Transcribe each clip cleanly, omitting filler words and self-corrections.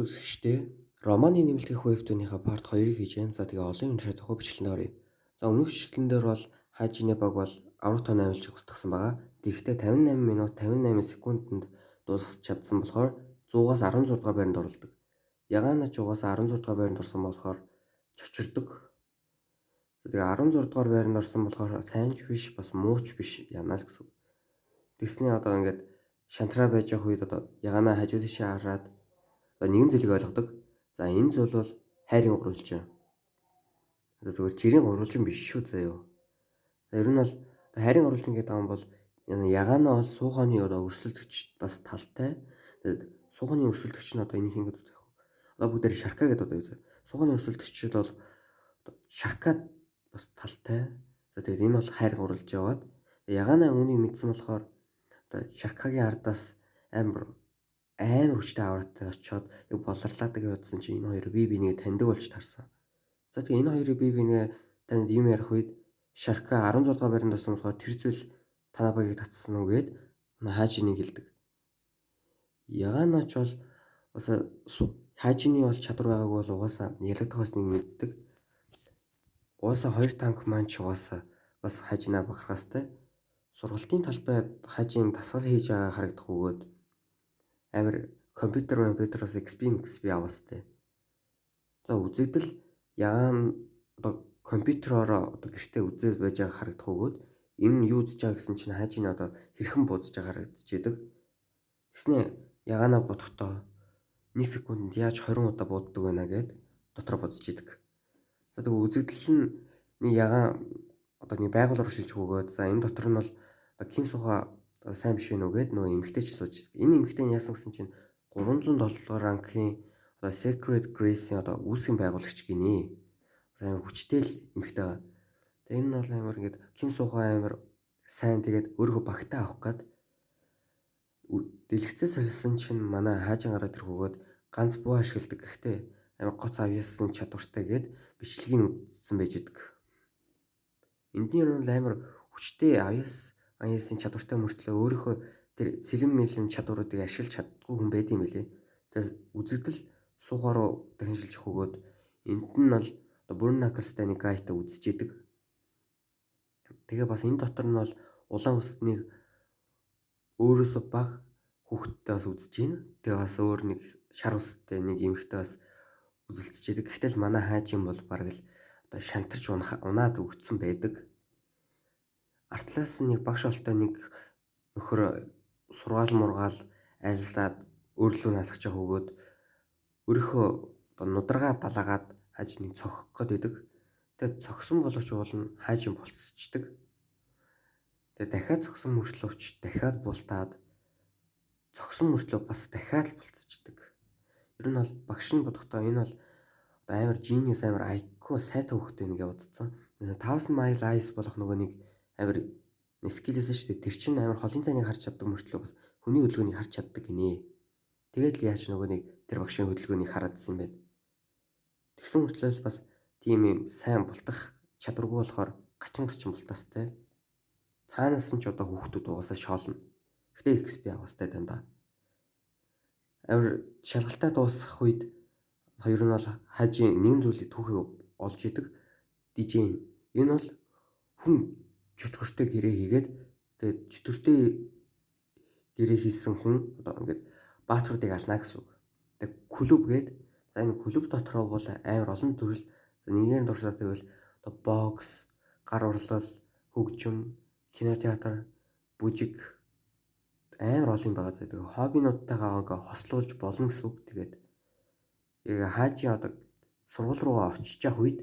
Үзэгчдээ, Романы нэмэлтгэх webtoon-ийнхаа part 2-ыг хийж байна. За, тэгээ олон юм шатах бичлэгэнд оръё. За, өмнөх бичлэгэн дээр бол Хаажины баг бол аврах тоо 8-ыг устгасан байгаа. Тэгэхдээ 58 минут 58 секундэд дуусгах чадсан болохоор 100-аас 16 дугаар байранд оролдог. Ягаана ч угаасаа 16 дугаар байранд орсон болохоор чочирдог. Тэгээ 16 дугаар байранд орсон болохоор сайн ч биш, бас муу ч биш, янаа л гэсэн. Тэгсний одоо ингээд шантраа байж байгаа үед одоо ягаана хажуу тийшээ хараад одоо нэгэн зүйлийг ойлгодог. За, энэ зүйл бол хайрын гурвалжин. За, зүгээр жирийн гурвалжин биш шүү заяо. За, ер нь бол хайрын гурвалжин гэдэг юм бол ягаана бол суугааны одоо өрсөлдөгч бас талтай. Тэгээд суугааны өрсөлдөгч нь одоо энийг ингэж үзэх. Одоо бүгдээр шарка гэдэг одоо үзье. Суугааны өрсөлдөгчд бол шаркад бас талтай. За, тэгээд энэ бол хайр гурвалж яваад ягаана үүнийг мэдсэн болохоор одоо шаркагийн ардаас амар амар хүчтэй авраатай очиод яг болорлаадаг явуулсан чинь энэ хоёр бие биенийг таньдаг болж таарсан. За, тэгээ энэ хоёрыг бие биенээ танд юм ярих үед Шарка 16 дугаар байранд болсон болохоор тэр зүйл танаа багийг татсан уу гэд Хаажиныг хэлдэг. Ягаанаач бол бас Хаажины бол чадвар байгааг бол угаасаа ялагдах бас нэг мэддэг. Угаасаа хоёр танк маань ч угаасаа бас Хаажинаар бахархаастай. Сургалтын талбайд Хаажин дасгал хийж байгаа харагдах өгөөд амар компьютероос XP XP аваастай. За, үзэгдэл ягаан одоо компьютероороо одоо гэртээ үзээд байж байгаа харагдах өгөөд энэ юу үзэж байгаа гэсэн чинь Хаажин одоо хэрхэн буудаж байгаа харагдчихэдэг. Тэгснэ ягаана бодохдоо 1 секундэд яаж 20 удаа бууддаг байна гэд дотор бодож идэг. За, тэг үзэгдэл нь нэг ягаан одоо нэг байгуул руу шилжих өгөөд, за, энэ дотор нь бол Ким Сухаа сайн биш вэ нү гэд нөгөө эмэгтэй ч сууж идэг. Энэ эмэгтэй нь яасан гэсэн чинь 307 дугаар рангийн одоо Sacred Grace-ийн одоо үүсгэн байгуулагч гинэ. Амар хүчтэй л эмэгтэй байгаа. Тэгээ энэ нь бол амар ингээд Ким Сухаа амар сайн, тэгээд өөрийнхөө багтаа авах гээд дэлгэцээ солисон чинь манай Хаажин гараад ирэх өгөөд ганц буу ашигладаг, гэхдээ амар гоц авьяасан чадвартай гээд бичлэгийг үзсэн байж идэг. Эндний нь амар хүчтэй авьяасан чадвартай мөртлөө өөрийнхөө тэр сэлэм мэлэм чадваруудыг ашиглаж чаддгүй хүн байд юм билээ. Тэгээд үзэгдэл суугаараа дахин шилжих өгөөд энд нь бол одоо Бүрэн Наклстай нэг гайтай үзэж идэг. Тэгээ бас энэ дотор нь бол улаан үснийг өөрөөсөө бага хүүхэдтэй бас үзэж байна. Тэгээ бас өөр нэг шар үстэй нэг эмэгтэй бас үзэлцэж идэг. Гэхдээ л манай Хаажин бол бараг л одоо шантарч унаад өгцөн байдаг. Артлаас нэг багш олтой нэг нөхөр сургаал мургаал айлдаад өөрлөө наалгах жах өгөөд өөрийнхөө одоо нударгаа далаагаад Хаажиныг цогхох гээд байдаг. Тэгээд цогсон боловч уул нь Хаажин болцсочдөг. Тэгээд дахиад цогсон мөртлөвч дахиад бултаад, цогсон мөртлөө бас дахиад л бултцдаг. Ер нь бол багш нь бодохдоо энэ бол одоо амар genius, амар IQ сайтай хөхтэй нэг бодсон. Thousand Mile Eyes болох нөгөө нэг амар skill ээс шүү дээ. Тэр чинь амар холын цайныг харж чаддаг мөртлөө бас хүний хөдөлгөөнийг харж чаддаг гинэ. Тэгээд л яаж нөгөө нэг тэр багшийн хөдөлгөөнийг хараадсан юм бэ? Тэгсэн мөртлөө л бас тийм юм сайн бултах чадваргүй болохоор гачин гачин бултаастай. Цаанаас нь ч одоо хүүхдүүд угаасаа шоолно. Гэтэ XP аваастай дандаа. Амар шалгалтаа дуусгах үед хоёр нь бол Хаажийн нэгэн зүйлийг түүхийг олж идэг. DJ. Энэ бол хүн чөтгөртэй гэрээ хийгээд, тэгээд чөтгөртэй гэрээ хийсэн хүн одоо ингээд баатруудыг ална гэсэн үг. Тэгээд клуб гээд, за, энэ клуб дотроо бол амар олон төрөл, за, нэгээр нь дуршлаад байвал одоо бокс, гар урлал, хөгжим, кино театр, бүжиг, амар олон юм байгаа. Тэгээ хоббинуудтайгаа ингээ хослуулж болно гэсэн үг. Тэгээд яг Хаажийн одоо сургууль руугаа очиж явах үед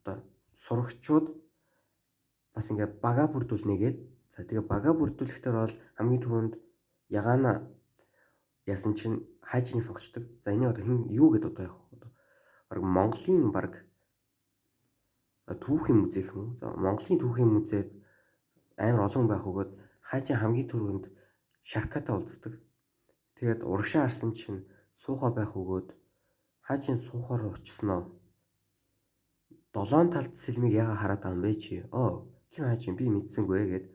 одоо сурагчуд бас ингээ бага бүрдүүлнэ гээд, за, тэгээ бага бүрдүүлэхдээ бол хамгийн түрүүнд ягаана яасан чинь Хаажиныг сонгочдөг. За, энийг одоо хэн юу гэдээ одоо яг одоо баг Монголын баг түүхийн музей гэх юм уу? За, Монголын түүхийн музейд амар олон байх өгөөд Хаажин хамгийн түрүүнд Шаркатай уулздаг. Тэгээд урагшаа харсан чинь суугаа байх өгөөд Хаажин суухаар учсноо. Долоон талд сэлмийг яга хараад байгаа юм бэ чи? Оо, Ким Хаажин, би мэдсэнгүй гэд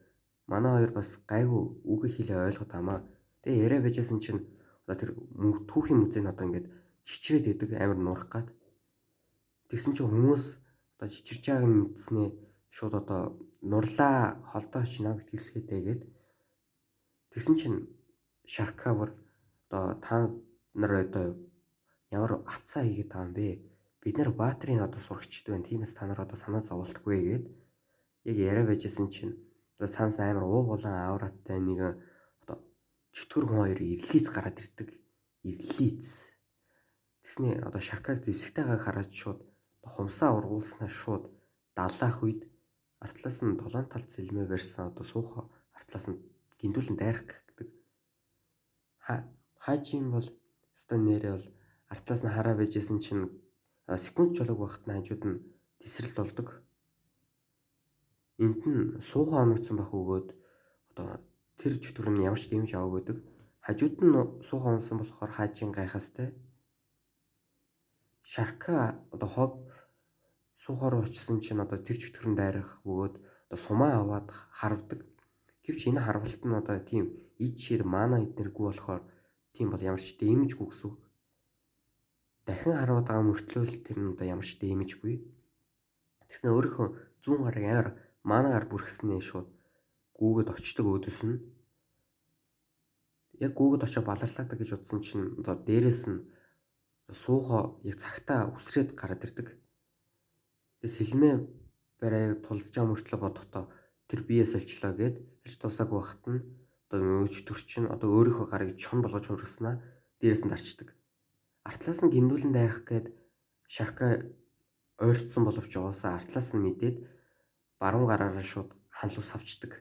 манай хоёр бас гайгүй үг хэлээ ойлгоод амаа. Тэгээ яриа байжсэн чинь одоо тэр түүхийн музей нь одоо ингээд чичрээд байдаг амар нурах гад. Тэгсэн чинь хүмүүс одоо чичирч байгааг нь мэдснээ шууд одоо нурлаа холдоо очино битгэлхээдээ гээд тэгсэн чинь Шарка бүр одоо та нар одоо ямар атсаа хийгээд байгаа юм бэ? Бид нар Баатрын одоо сурагчд байна. Тиймээс та нар одоо санаа зоволтгүй гээд яг яриа байжсэн чинь одоо цаанаас амар уу болон аврааттай нэг одоо чөтгөр хүн хоёр ирлиц гараад ирдэг. Ирлиц. Тэгсний одоо Шаркаг зэвсэгтэйгээ хараад шууд хумсаа ургуулснаа шууд далаах үед артлаас нь долоон талд сэлмээ барьсан одоо суухаа артлаас нь гиндүүлэн дайрах гэдэг. Хаажин бол өстой нэрээ бол артлаас нь хараа байжсэн чинь секунд жолог багт нь хажууд нь тесрэлт болдог. Энд нь суухан оногдсон байх өгөөд одоо тэр чөтгөр нь ямар ч дэмж аваагүй байдаг. Хажууд нь суухан унсан болохоор хаажин гайхастай. Шарка одоо хов суухаар очсон чинь одоо тэр чөтгөр нь дайрах бөгөөд одоо сумаа аваад харвдаг. Гэвч энэ харвалт нь одоо тийм ид шир мана эднэргүй болохоор тийм бол ямар ч дэмжгүй гэсэн үг. Дахин харваад байгаа мөртлөө л тэр нь одоо ямар ч дэмжгүй. Тэгснэ өөрийнхөө зүүн гарыг амар манагаар бүрхснээ шууд гүүгээд очдөг өөдөөс нь. Яг гүүгээд очоо баларлаадаг гэж бодсон чинь одоо дээрээс нь суухаа яг цагтаа үсрээд гараад ирдэг. Тэгээ сэлмээ барай яг тулдж байгаа мөртлөө бодохдоо тэр биеэс олчлоо гэд хэлж дуусаагүй байхад нь одоо нөгөө чөтгөр чинь одоо өөрийнхөө гарыг чон болгож хөргөснөө дээрээс нь дарчдаг. Артлаас нь гиндүүлэн дайрах гээд Шарка ойрцсон боловч угаасаа артлаас нь мэдээд баруун гараараа шууд халуус авчдаг.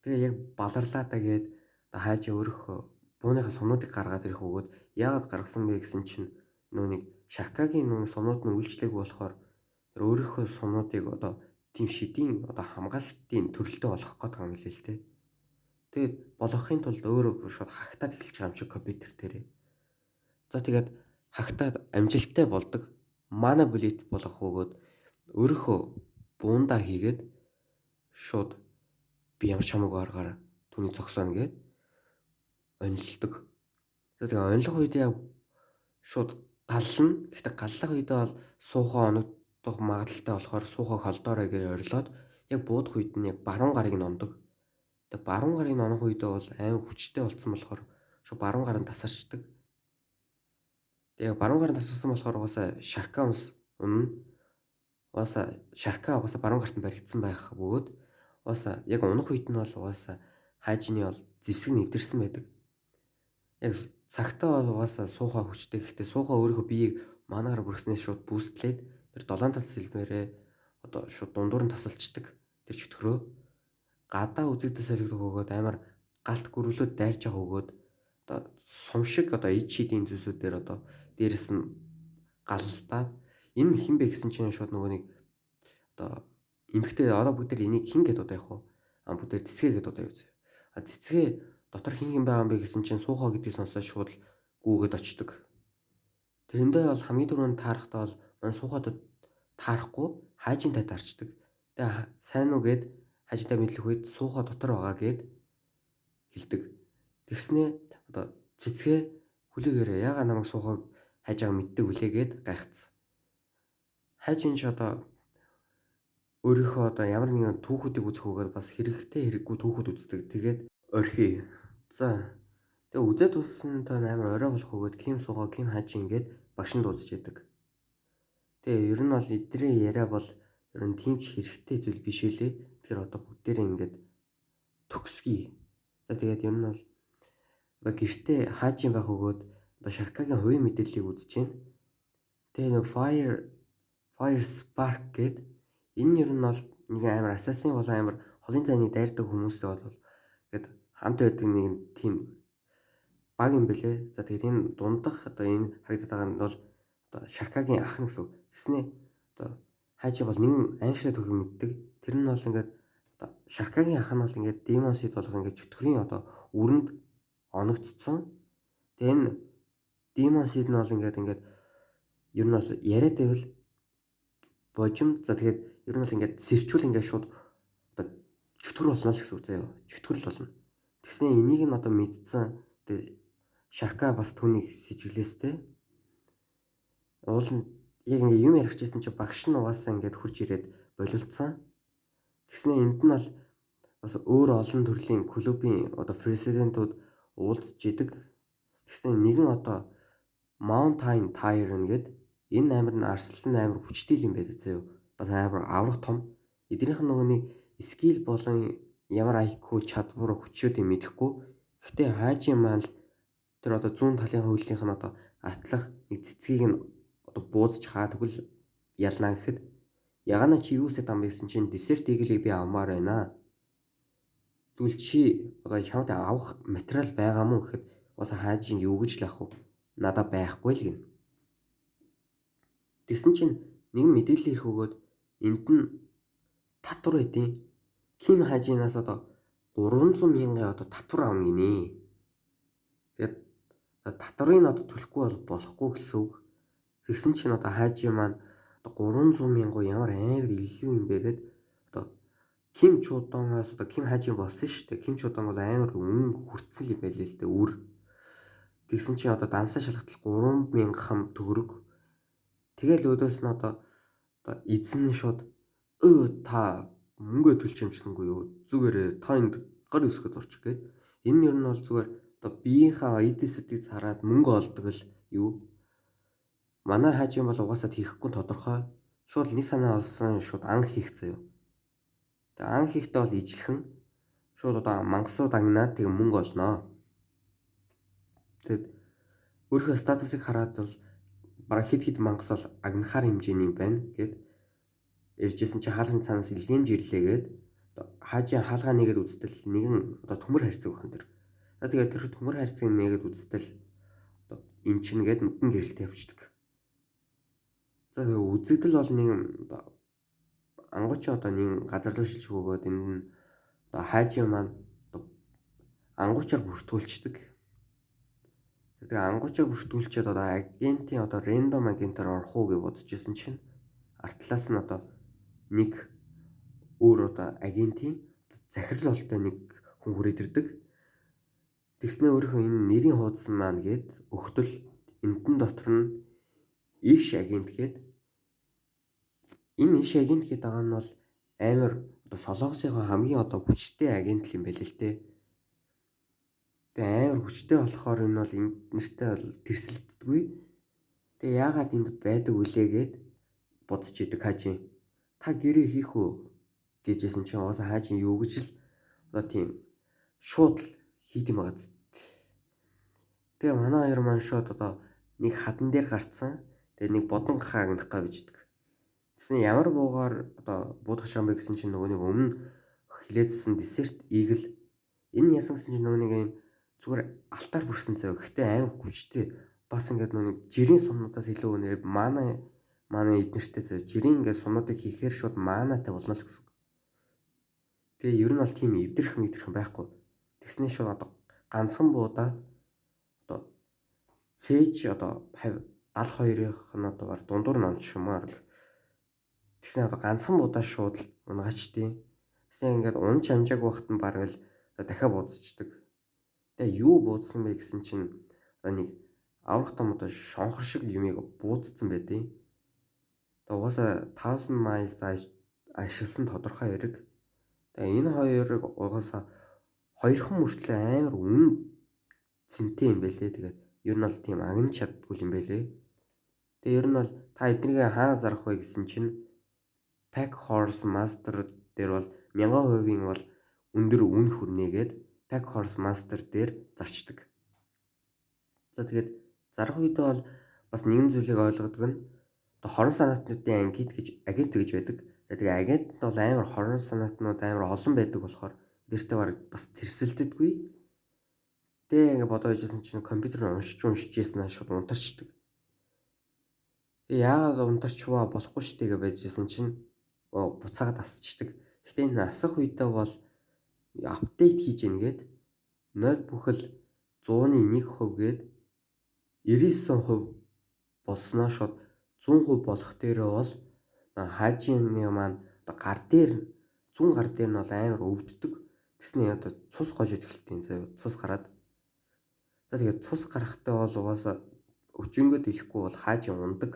Тэгээ яг баларлаадаа гээд одоо хаажаа өөрийнхөө бууныхаа сумнуудыг гаргаад ирэх өгөөд яагаад гаргасан бэ гэсэн чинь нөө нэг Шаркагийн нөө сумнууд нь үйлчлээгүй болохоор тэр өөрийнхөө сумнуудыг одоо тийм шидийн одоо хамгаалтын төрөлтэй болгох гээд байгаа юм лээ л дээ. Тэгээд болгохын тулд өөрөө шууд хагтаад эхэлж байгаа юм шиг компьютер дээрээ. За тэгээд хагтаад амжилттай болдог. Мана буллет болгох өгөөд өөрийнхөө буунда хийгээд шууд би ямар ч хамаагүй аргаар түүнийг зогсооно гээд онилдог. Тэгээ онилох үед яг шууд галлна. Гэхдээ галлах үедээ бол суухаа оногдох магадлалтай болохоор суухаа холдоорой гэж орилоод яг буудах үед нь яг баруун гарыг нь ондог. Тэгээ баруун гарыг нь онох үедээ бол амар хүчтэй болцсон болохоор шууд баруун гар нь тасарчдаг. Тэгээ баруун гар нь тасарсан болохоор угаасаа Шарка унс унна. Угаасаа Шарка угаасаа баруун гарт нь баригдсан байх бөгөөд угаасаа яг унах үед нь бол угаасаа хаажны бол зэвсэг нэвтэрсэн байдаг. Яг цагтаа бол угаасаа суухаа хүчтэй. Гэхдээ суухаа өөрийнхөө биеийг манагаар бүрхснээс шууд бүүстлээд тэр долоон тал сэлмээрээ одоо шууд дундуур нь тасалчдаг. Тэр чөтгөрөө гадаа үзэгдэл солигдох өгөөд амар галт гөрвлүүд дайрж байгаа өгөөд одоо сум шиг одоо ид шидийн зүйлсүүдээр одоо дээрэс нь галалтаад энэ хэн бэ гэсэн чинь шууд нөгөө нэг одоо эмхтэй одоо бүгд энийг хэн гэдээ одоо явах уу? А бүгд цэцгээ гэдээ одоо явж. А цэцгээ дотор хэн хэн байгаа юм бэ гэсэн чинь суухаа гэдгийг сонсоод шууд гүүгээд очдөг. Тэрэндээ бол хамгийн түрүүнд таарахтаа бол мань суухад таарахгүй хаажинтай таарчдаг. Тэгээ сайн уу гэд хаажинтай мэдлэх үед суухаа дотор байгаа гэд хэлдэг. Тэгснээ одоо цэцгээ хүлээгээрээ яга намайг суухааг хайж байгааг мэддэг үлээ гэд гайхацсан. Хайжин ч одоо өөрийнхөө одоо ямар нэгэн түүхүүдийг үзэх үгээр бас хэрэгтэй хэрэггүй түүхүүд үздэг. Тэгээд орхи. За тэгээ үзээд туссан тоо амар орой болох өгөөд Ким суугаа Ким хаажин ингээд багш нь дуудаж яадаг. Тэгээ ер нь бол эдрийн яриа бол ер нь тийм ч хэрэгтэй зүйл биш үлээ. Тэгэхээр одоо бүгдээрээ ингээд төгсгий. За тэгээд ер нь бол одоо гэртээ хаажин байх өгөөд одоо Шаркагийн хувийн мэдээллийг үзэж байна. Тэгээ нэг Fire Spark гээд энэ ер нь бол нэг амар assassin болон амар холын зайны дайрдаг хүмүүстэй бол гээд хамт байдаг нэг тийм баг юм бэлээ. За тэгээд энэ дундах одоо энэ харагдаад байгаа нь бол одоо Шаркагийн ах нь гэсэн үг. Тэгснээ одоо хайжи бол нэгэн аимшигтай түүхийг мэддэг. Тэр нь бол ингээд одоо Шаркагийн ах нь бол ингээд Demon Seed болох ингээд чөтгөрийн одоо үрэнд оногдсон. Тэгээ энэ Demon Seed нь бол ингээд ер нь бол яриад байвал божим. За тэгээд ер нь бол ингээд сэрчүүл ингээд шууд одоо чөтгөр болно л гэсэн үг заяа. Чөтгөр л болно. Тэгснээ энийг нь одоо мэдсэн. Тэгээ Шарка бас түүнийг сэжиглээстэй. Уул нь яг ингээ юм ярих гэсэн чинь багш нь угаасаа ингээд хурж ирээд болилцсан. Тэгснэ энд нь бол бас өөр олон төрлийн клубын одоо президентүүд уулзж идэг. Тэгснэ нэгэн одоо Mountain Tyrant гээд энэ амир нь арслан амир хүчтэй юм байдаг заяа. Бас амар аврах том. Эднийх нь нөгөө нэг skill болон ямар IQ чадвар хүчүүдийг мэдэхгүй. Гэхдээ Хаажин маань л тэр одоо зүүн талын хөлийнх нь одоо артлах нэг цэцгийг нь одоо бууз хаа тэгвэл ялнаа гэхэд ягана чи юу сэт ам бэ гэсэн чинь Desert Eagle-ийг би авмаар байна. Тэгвэл чи одоо чамд авах материал байгаа мó гэхэд бас Хаажин юу гэж л ах вэ? Надаа байхгүй л гин. Тэгсэн чинь нэгэн мэдээлэл ирэх өгөөд энд нь татвар байдیں۔ Ким Хажинаас одоо 300 мянган одоо татвар авна гинэ. Тэгээд татварыг одоо төлөхгүй бол болохгүй гэсэн үг. Тэгсэн чинь одоо Хажи маань одоо 300 мянган ямар амар илүү юм бэ гэд одоо Ким Чудонгоос одоо Ким Хажин болсон шүү дээ. Ким Чудон бол амар үнэн хүртсэн юм байлээ л дээ үр. Тэгсэн чинь одоо дансаа шалгатал 3000 хам төгрөг. Тэгэл өөдөөс нь одоо эзэн нь шууд та мөнгө төлж юмчсангүй юу? Зүгээрээ та энд гар өсгöd орчих гээд. Энэ нь ер нь бол зүгээр одоо биеийнхаа эдисүүдийг зараад мөнгө олдог л юу? Манай Хаажин бол угаасаа хийхгүй тодорхой. Шууд нэг санаа олсон шууд анх хийх заяа. Тэгээ анх хийхдээ бол ижлэхэн шууд одоо мангасууд агнаад тэгээ мөнгө олноо. Тэгэд өөрийнхөө статусыг хараад бол бараг хэд хэд мангас бол агнахаар хэмжээний юм байна гэд ярьжсэн чи хаалганы цаанаас илгээмж ирлээгээд Хаажин хаалгаа нэгэд үзтэл нэгэн одоо төмөр харьцаг бахан тэр. За тэгээд тэр төмөр харьцгийг нэгэд үзтэл одоо эн чинь гээд нүдэн гэрэлтэй явчихдаг. За тэгээ үзэгдэл бол нэгэн одоо ангууч одоо нэгэн газар руу шилж бөгөөд энд нь одоо Хаажин маань одоо ангуучаар бүртгүүлчихдэг. Тэгээ ангуучаар бүртгүүлчихэд одоо агентийн одоо рандом агентаар орох уу гэж бодож исэн чинь артлаас нь одоо нэг өөр одоо агентийн захирал болтой нэг хүн хүрээд ирдэг. Тэгснээ өөрийнхөө энэ нэрийн хуудсан маань гээд өгтөл эндэн дотор нь иш агент гээд энэ иш агент гээд байгаа нь бол амар одоо Солонгосынхоо хамгийн одоо хүчтэй агент л юм байл л дээ. Тэгээ амар хүчтэй болохоор энэ бол энд нэртэй бол тэрсэлддэггүй. Тэгээ яагаад энд байдаг вүлээ гэд бодож идэг Хаажин. Та гэрээ хийх үү гэжсэн чинь угаасаа Хаажин юу гэж л одоо тийм шууд л хийд юм байгаа. Тэгээ манай хоёр маань шууд одоо нэг хадан дээр гарцсан. Тэгээ нэг бодон гахаа агнах га bijдэг. Тэгсэн ямар буугаар одоо буудах шам бэ гэсэн чинь нөгөө нэг өмнө хилээдсэн Desert Eagle энэ ясан гэсэн чинь нөгөө нэг юм зүгээр алтаар бүрсэн заяа. Гэхдээ амар хүчтэй. Бас ингээд нөгөө нэг жирийн сумнуудаас илүү нэр манай эднэртэй заяа. Жирийн ингээд сумнуудыг хийхээр шууд манатай болно л гэсэн үг. Тэгээ ер нь бол тийм эвдэрх мэдэрхэн байхгүй. Тэгснээ шууд одоо ганцхан буудаад одоо цээж одоо 72-ийнх нь одоо бар дундуур нь ончих юм аа. Тэгснээ одоо ганцхан буудаа шууд л унгачдیں۔ Тэгснээ ингээд унж амжаагүй байхад нь бараг л дахиад буудчихдаг. Тэгээ юу буудсан бэ гэсэн чинь одоо нэг аврах том одоо шонхор шиг юмыг буудсан байдیں۔ Тэгээ угаасаа 1000 miles ашигласан тодорхой хэрэг. Тэгээ энэ хоёрыг угаасаа хоёрхан мөртлөө амар үнэн цэнтэй юм байлээ. Тэгээд ер нь бол тийм агнаж чаддгүй юм байлээ. Тэгээ ер нь бол та эднийг хаана зарах вэ гэсэн чинь Pack Horse Master дээр бол 1000% бол өндөр үн хүрнэгээд Pack Horse Master дээр зарчдаг. За тэгээд зарах үедээ бол бас нэгэн зүйлийг ойлгодог нь одоо хорон санаатнуудын агент гэж байдаг. Тэгээ агент нь бол амар хорон санаатнууд амар олон байдаг болохоор эдгэртэй баг бас тэрсэлддэггүй. Тэгээ ингээ бодоо хийжсэн чинь компьютер уншиж уншиж ийсэн шууд унтарчдаг. Тэгээ яагаад унтарчваа болохгүй шүү дээ гэж байжсэн чинь буцаагаад асчдаг. Гэхдээ энэ асах үедээ бол апдейт хийж ийн гээд 0.101% гээд 99% болсноо шууд 100% болох дээрээ бол Хаажины маань одоо гар дээр зүүн гар дээр нь бол амар өвддөг. Тэгсний одоо цус гож идэх заяа цус гараад. За тэгээд цус гарахтай бол угаасаа өчөнгөө дэлэхгүй бол Хаажин ундаг.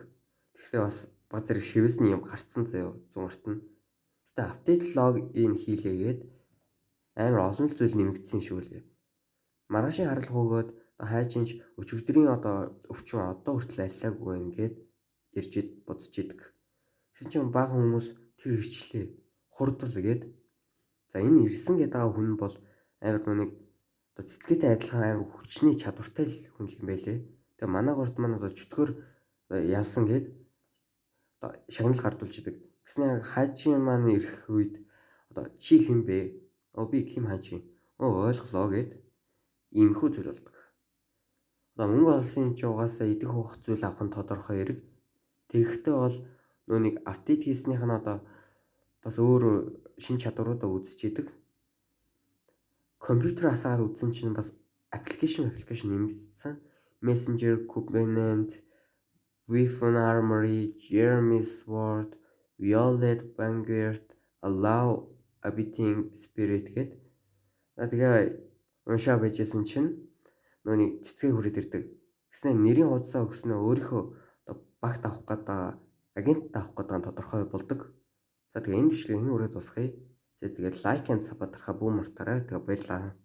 Тэгэхдээ бас баг зэрэг шивэсний юм гарцсан заяа зунгарт нь. Гэтэ update login хийлээгээд амар олон зүйл нэмэгдсэн юм шиг үлээ. Маргаашийн харлага өгөөд хайжинч өчигдрийн одоо өвчин одоо хүртэл арилаагүй байна гэд ярьж бодож идэг. Тэгсэн чинь баахан хүмүүс тэр ирчлээ. Хурдл гээд. За, энэ ирсэн гэдэг байгаа хүн бол амар нэг одоо цэцгээтэй адилхан амар хүчний чадвартай л хүн юм байлээ. Тэгээ манай гурд маань одоо чөтгөр ялсан гээд одоо шагнал гардуулж идэг. Гэснээр хаажийн маань ирэх үед одоо чи хэн бэ? Оо, би Ким хаажи. Оо, ойлголоо гэд иймэрхүү зүйл болдог. Одоо мөнгө олсон юм чи угаасаа идэх уух зүйл авах нь тодорхой хэрэг. Тэгэхдээ бол нөө нэг update хийснийх нь одоо бас өөр шин чадваруудаа үзэж идэг. Компьютер асаад үзсэн чинь бас application нэмэгдсэн. Messenger, Covenant, Weapon Armory, Jeremy Sword, Violet Vanguard, Allow Abetting Spirit гэд. Тэгээ уншаа байжсэн чинь нөөний цэцгээ хүрээд ирдэг. Тэгснэ нэрийн хуудасаа өгснөө өөрийнхөө одоо багт авах гэдэг агент авах гэдэг нь тодорхой болдог. За, тэгээ энэ бичлэгийг энэ үрээд дуусгая. За, тэгээд like and sub дарахаа бүү мартаарай. Тэгээ баярлалаа.